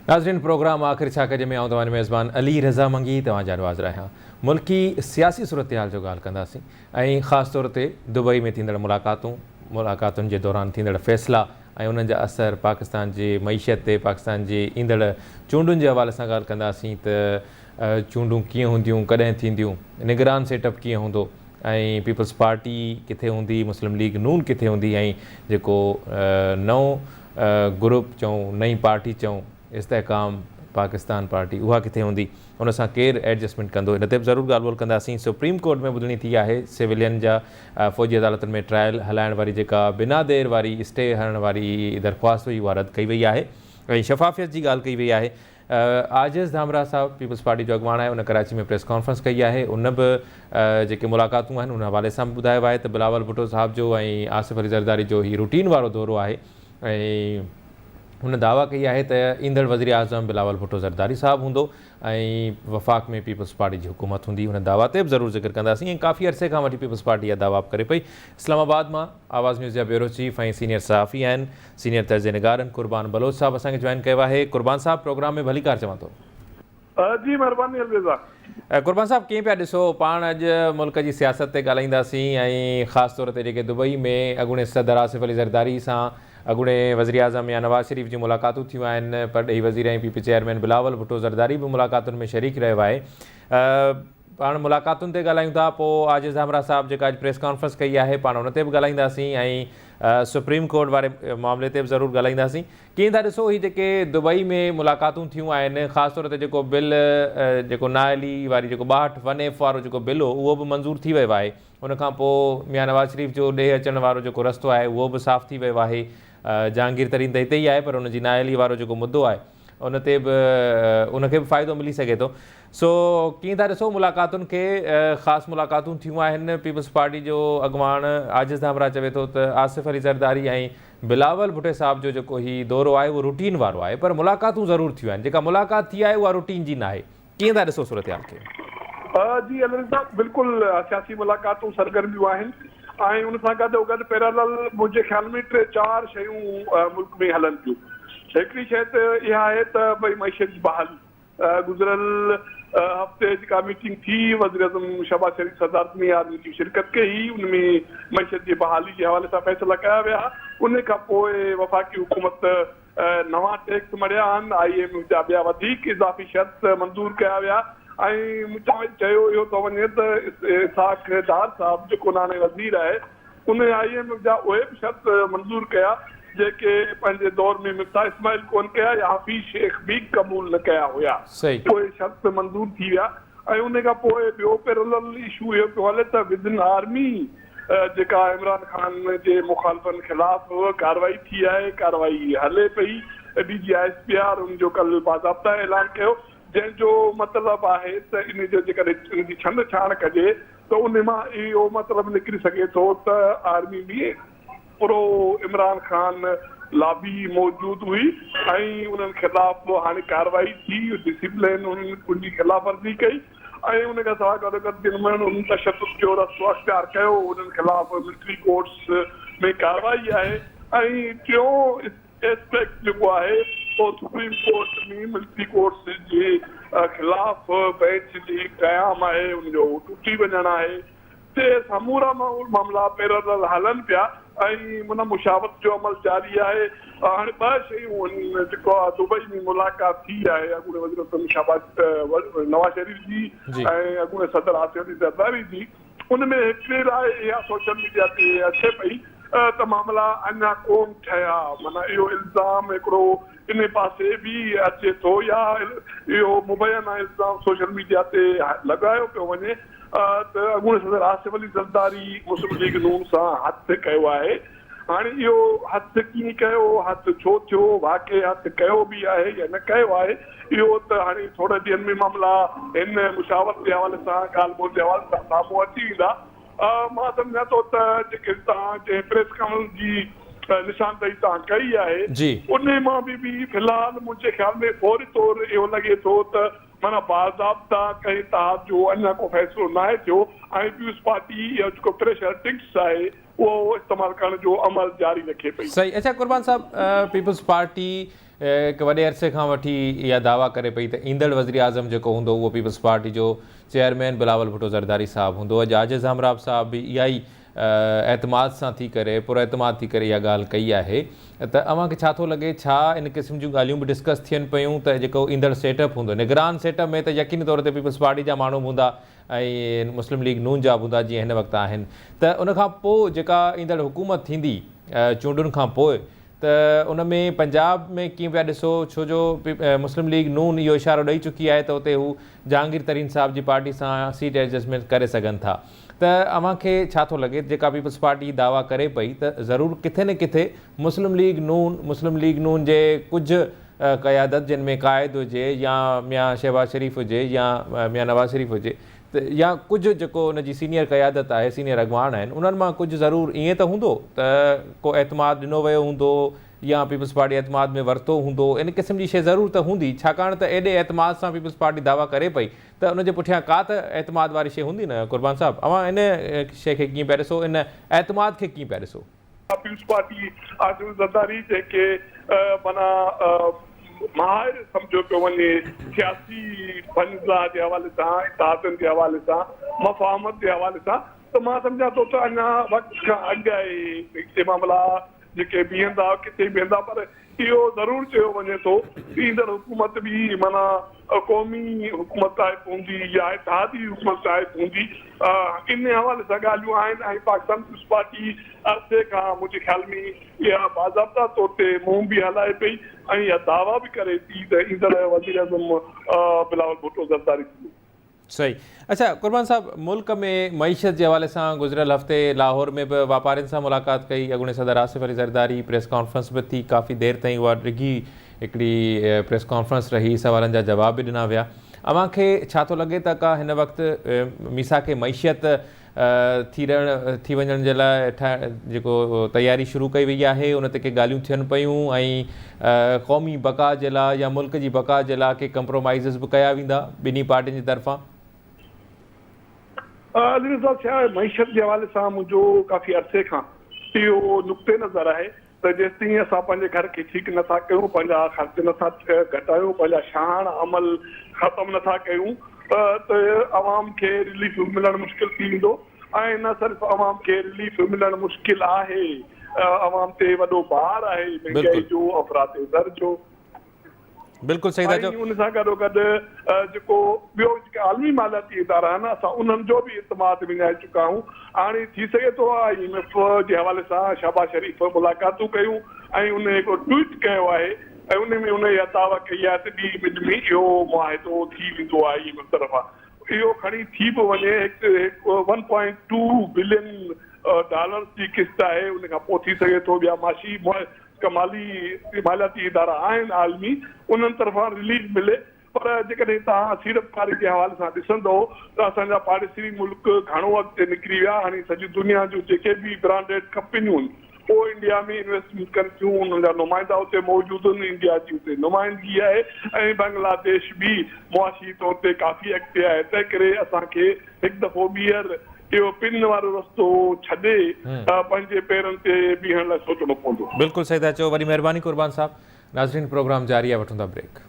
ناظرين پروگرام آخر ڇا ڪجي ۾ آئون توهان جو ميزبان علي رضا منگي توهان جي آڏو حاضر آهيان. ملڪي سياسي صورتحال جو ڳالهه ڪنداسين ۽ خاص طور تي دبئي ۾ ٿيندڙ ملاقاتون، ملاقاتن جي دوران ٿيندڙ فيصلا ۽ انهن جا اثر پاڪستان جي معيشت تي، پاڪستان جي ايندڙ چونڊن جي حوالي سان ڳالهه ڪنداسين ته چونڊون ڪيئن هونديون، ڪڏهن ٿينديون، نگران سيٽ اپ ڪيئن هوندو ۽ پيپلز پارٽي ڪٿي هوندي، مسلم ليگ نون ڪٿي هوندي ۽ جيڪو نئون گروپ چئون، نئين پارٽي چئون، استحڪام پاڪستان پارٽي اها ڪٿي هوندي، ان سان ڪير ايڊجسٽمينٽ ڪندو، ان تي به ضرور ڳالهه ٻولهه ڪنداسين. سپريم ڪورٽ ۾ ٻڌڻي ٿي آهي، سولين جا فوجي عدالتن ۾ ٽرائل هلائڻ واري جيڪا بنا دير واري اسٽي هڻڻ واري درخواست هئي اها رد ڪئي وئي آهي ۽ شفافيت جي ڳالهه ڪئي وئي آهي. عاجز ڌامراهه صاحب پيپلز پارٽي جو اڳواڻ آهي ان ڪراچي ۾ پريس ڪانفرنس ڪئي آهي ان به جيڪي ملاقاتون آهن ان حوالي سان به ٻڌايو آهي ته بلاول ڀٽو صاحب جو ۽ آصف علي زرداري جو هي روٽين وارو دورو آهي ۽ هن دعويٰ ڪئي آهي ته ايندڙ وزيراعظم بلاول ڀٽو زرداري صاحب هوندو ۽ وفاق ۾ پيپلز پارٽي جي حڪومت هوندي ان دعويٰ تي به ضرور ذڪر ڪنداسين ۽ ڪافي عرصي کان وٺي پيپلز پارٽي اها دعويٰ به ڪري پئي اسلام آباد مان آواز نيوز جا بيورو چيف ۽ سينيئر صحافي آهن سينيئر تجزيه نگارن قربان بلوچ صاحب اسان کي جوائن ڪيو آهي. قربان صاحب پروگرام ۾ ڀليڪار چوان ٿو. جي مھرباني علي رضا. قربان صاحب ڪيئن پيا ڏسو پاڻ اڄ ملڪ جي سياست تي ڳالهائينداسين ۽ خاص طور تي جيڪي دبئي ۾ اڳوڻي صدر آصف علي زرداري سان اڳوڻي وزيراعظم ميان نواز شريف جون ملاقاتون ٿيون آهن پرڏيهي وزير ۽ P P chairman Bilawal Bhutto Zardari به ملاقاتن ۾ شريڪ رهيو آهي پاڻ ملاقاتن تي ڳالهايون ٿا پوء عاجز ڌامراهه صاحب جيڪا اڄ پريس ڪانفرنس ڪئي آهي پاڻ ان تي به ڳالهائينداسين ۽ سپريم ڪورٽ واري معاملي تي به ضرور ڳالهائينداسين ڪيئن ٿا ڏسو هي جيڪي دبئي ۾ ملاقاتون ٿيون آهن خاص طور تي جيڪو بل جيڪو نااهلي واري جيڪو 62 ون ايف وارو جيڪو بل هو اهو به منظور ٿي ويو آهي ان کان پوء ميان نواز شريف جو ڏيهه اچڻ وارو جيڪو رستو آهي اهو به صاف ٿي ويو آهي جهانگير ترين ته هتي ئي آهي پر ان جي نااهلي وارو جيڪو مدو آهي ان تي به ان کي به فائدو ملي سگهي ٿو سو ڪيئن ٿا ڏسو ملاقاتن کي خاص ملاقاتون ٿيون آهن پيپلز پارٽي جو اڳواڻ عاجز ڌامراهه چوي ٿو ته آصف علي زرداري ۽ بلاول ڀٽي صاحب جو جيڪو هي دورو آهي اهو روٽين وارو آهي پر ملاقاتون ضرور ٿيون آهن جيڪا ملاقات ٿي آهي اها روٽين جي ناهي ڪيئن ٿا ڏسو صورتحال کي؟ جي علي صاحب بلڪل سياسي ملاقاتون سرگرميون آهن ۽ ان سان گڏو گڏ پيرالل منهنجي خيال ۾ ٽي چار شيون ملڪ ۾ هلن ٿيون هڪڙي شيء ته اها آهي ته ڀئي معيشت جي بحالي گذريل هفتي جيڪا ميٽنگ ٿي وزيراعظم شهباز شريف صدارت ۾ آرمي چيف شرڪت ڪئي ان ۾ معيشت جي بحالي جي حوالي سان فيصلا ڪيا ويا ان کان پوء وفاقي حڪومت نوان ٽيڪس مڙهيا آهن I M F جا ٻيا وڌيڪ اضافي شرط منظور ڪيا ويا ۽ چيو اهو ٿو وڃي ته اسحاق ڊار صاحب جيڪو ناڻي وزير آهي ان I M F جا اهي به شرط منظور ڪيا جيڪي پنهنجي دور ۾ مفتاح اسماعيل ڪونه ڪيا يا حفيظ شيخ به قبول نه ڪيا هيا. اهي شرط منظور ٿي ويا ۽ ان کان پوء ٻيو پيرلل اشو اهو پيو هلي ته ودن آرمي جيڪا عمران خان جي مخالفن خلاف ڪارروائي ٿي آهي ڪارروائي هلي پئي D G I S P R ان جو ڪل باضابطا اعلان ڪيو جنهن جو مطلب آهي ته ان جو جيڪڏهن ان جي ڇنڊ ڇاڻ ڪجي ته ان مان اهو مطلب نڪري سگهي ٿو ته آرمي ۾ پرو عمران خان لابي موجود هئي ۽ انهن خلاف هاڻي ڪارروائي ٿي، ڊسيپلين انهن ان جي خلاف ورزي ڪئي ۽ ان کان سواء گڏوگڏ جن ماڻهن انهن تشدد جو رستو اختيار ڪيو انهن خلاف ملٽري ڪورٽس ۾ ڪارروائي آهي ۽ ٽيون اسپيڪٽ جيڪو آهي اهو سپريم ڪورٽ ۾ ملٽري ڪورٽس جي خلاف بئنچ جي قيام آهي ان جو ٽٽي وڃڻ آهي تي سمورا معاملا پيرالل هلن پيا ۽ معنيٰ مشاورت جو عمل جاري آهي هاڻي ٻه شيون آهن جيڪو دبئي ۾ ملاقات ٿي آهي اڳوڻي وزيراعظم شهباز نواز شريف جي ۽ اڳوڻي صدر آصف علي زرداري جي ان ۾ هڪڙي راء اها سوشل ميڊيا تي اچي پئي ته معاملا اڃا ڪونه ٺهيا معنيٰ اهو الزام هڪڙو ان پاسي به اچي ٿو يا اهو مبينا الزام سوشل ميڊيا تي لڳايو پيو وڃي ته اڳوڻي صدر آصف علي زرداري مسلم ليگ نون سان هٿ ڪيو آهي هاڻي اهو هٿ ڪيئن ڪيو، هٿ ڇو ٿيو، واقعي هٿ ڪيو به آهي يا نه ڪيو آهي، اهو ته هاڻي ٿورن ڏينهن ۾ معاملا هن مشاورت جي حوالي سان، ڳالهه ٻولهه جي حوالي سان سامهون اچي ويندا. مان سمجهان ٿو ته جيڪي توهان جنهن پريس ڪانفرنس جي نشاندهي توهان ڪئي آهي، انهي مان به به في الحال منهنجي خيال ۾ فوري طور اهو لڳي ٿو ته معنيٰ باضابطا ڪنهن اتحاد جو اڃا ڪو فيصلو ناهي ٿيو ۽ پيپلز پارٽي اهو جيڪو پريشر ٽيڪٽس آهي، اهو استعمال ڪرڻ جو عمل جاري رکي پئي. صحيح اڇا قربان صاحب پيپلز پارٽي هڪ وڏي عرصي کان وٺي اها دعويٰ ڪري پئي ته ايندڙ وزيراعظم جيڪو هوندو اهو پيپلز پارٽي جو چيئرمين بلاول ڀٽو زرداري صاحب هوندو. اڄ عاجز همراب صاحب به اها ئي اعتماد سان ٿي ڪري پراعتماد ٿي ڪري اها ڳالهه ڪئي آهي ته اوهان کي ڇا ٿو لڳي ڇا ان قسم جون ڳالهيون به ڊسڪس ٿين پيون ته جيڪو ايندڙ سيٽ اپ هوندو نگران سيٽ اپ ۾ ته يقيني طور تي پيپلز پارٽي جا ماڻهو به هوندا ۽ مسلم ليگ نون جا به هوندا جيئن هن وقت آهن ته ان کان پوء جيڪا ايندڙ حڪومت ٿيندي چونڊن کان پوء ته ان ۾ پنجاب ۾ ڪيئن پيا ڏسو ڇو جو مسلم ليگ نون اهو اشارو ڏئي چڪي آهي ته اتي هو جهانگير ترين صاحب جي پارٽي سان سيٽ ايڊجسٽمينٽ ڪري سگهن ٿا ته اوهان کي ڇا ٿو لڳي جيڪا پيپلز پارٽي دعويٰ ڪري پئي ته ضرور ڪٿي نه ڪٿي مسلم ليگ نون مسلم ليگ نون جي ڪجهه قيادت جن ۾ قائد هجي يا ميان شهباز شريف هجي يا ميان نواز شريف هجي ته يا ڪجهه جيڪو ان جي سينيئر قيادت آهي، سينيئر اڳواڻ آهن، انهن مان ڪجهه ضرور ائين ته هوندو ته ڪو اعتماد ڏنو ويو هوندو يا پيپلز پارٽي اعتماد ۾ ورتو هوندو، ان قسم جي شيء ضرور ته هوندي، ڇاڪاڻ ته ايڏي اعتماد سان پيپلز پارٽي دعويٰ ڪري پئي ته ان جي پٺيان ڪا ته اعتماد واري شيء هوندي نه. قربان صاحب اوهان ان شيء کي ڪيئن پيا ڏسو، ان اعتماد کي ڪيئن پيا ڏسو؟ پيپلز پارٽي آصف زرداري جنهن کي معنيٰ ماهر سمجهيو پيو وڃي سياسي فنزا جي حوالي سان اتحادن جي حوالي سان مفاهمت جي حوالي سان ته مان سمجهان ٿو ته اڃا وقت کان اڳ آهي اهي معاملا جيڪي بيهندا ڪٿي بيهندا پر اهو ضرور چيو وڃي ٿو ته ايندڙ حڪومت به معنيٰ قومي حڪومت ٽائيپ هوندي يا اتحادي حڪومت ٽائيپ هوندي ان حوالي سان ڳالهيون آهن ۽ پاڪستان پيپلز پارٽي عرصي کان منهنجي خيال ۾ اها باضابطا طور تي مهم به هلائي پئي ۽ اها دعويٰ به ڪري ٿي ته ايندڙ وزيراعظم بلاول ڀٽو زرداري ٿيندو. صحيح اڇا قربان صاحب ملڪ ۾ معيشت جي حوالي سان گذريل هفتي لاهور ۾ به واپارين سان ملاقات ڪئي اڳوڻي صدر آصف علي زرداري پريس ڪانفرنس به ٿي ڪافي دير تائين اها ڊگهي هڪڙي پريس ڪانفرنس رهي سوالن جا جواب به ڏنا ويا اوهان کي ڇا ٿو لڳي ته ڪا هن وقت ميثاق معيشت ٿي رهڻ ٿي وڃڻ جي لاء جيڪو تياري شروع ڪئي وئي آهي ان تي ڪي ڳالهيون ٿين پيون ۽ قومي بقا جي لاء يا ملڪ جي بقا جي لاء ڪي ڪمپرومائيزز به ڪيا ويندا ٻنهي پارٽين جي طرفان. علي رضا سياح معيشت جي حوالي سان منهنجو ڪافي عرصي کان اهو نقطه نظر آهي ته جيستائين اسان پنهنجي گهر کي ٺيڪ نه ٿا ڪيون، پنهنجا خرچ نه ٿا گهٽايون، پنهنجا شاهاڻا عمل ختم نه ٿا ڪيون ته عوام کي رليف ملڻ مشڪل ٿي ويندو ۽ نه صرف عوام کي رليف ملڻ مشڪل آهي، عوام تي وڏو بار آهي مهنگائي جو، افراط زر جو. بلڪل صحيح ٿا چئو. ۽ ان سان گڏوگڏ جيڪو ٻيو جيڪي عالمي مالياتي ادارا آهن اسان انهن جو به اعتماد وڃائي چڪا آهيون هاڻي ٿي سگهي ٿو I M F جي حوالي سان شهباز شريف ملاقاتون ڪيون ۽ ان هڪڙو ٽوئيٽ ڪيو آهي ۽ ان ۾ ان اها دعويٰ ڪئي آهي ته ٻي مڊ ۾ اهو معاهدو ٿي ويندو I M F طرفان اهو کڻي ٿي به وڃي هڪ one point two billion dollars جي قسط آهي ان کان پوء ٿي سگهي ٿو ٻيا معاشي ڪي مالي مالياتي ادارا آهن عالمي انهن طرفان رليف ملي پر جيڪڏهن توهان سيڙپڪاري جي حوالي سان ڏسندو ته اسان جا پاڙيسري ملڪ گهڻو اڳتي نڪري ويا هاڻي سڄي دنيا جون جيڪي به برانڊيڊ ڪمپنيون اهي انڊيا ۾ انويسٽمينٽ ڪن ٿيون انهن جا نمائندا اتي موجود آهن انڊيا جي اتي نمائندگي آهي ۽ بنگلاديش به معاشي طور تي ڪافي اڳتي آهي تنهن ڪري اسان کي هڪ دفعو ٻيهر اهو پن وارو رستو ڇڏي پنهنجي پيرن تي بيهڻ لاء سوچڻو پوندو. بلڪل صحيح ٿا چئو وڏي مهرباني قربان صاحب ناظرين پروگرام جاري آهي وٺون ٿا بريڪ.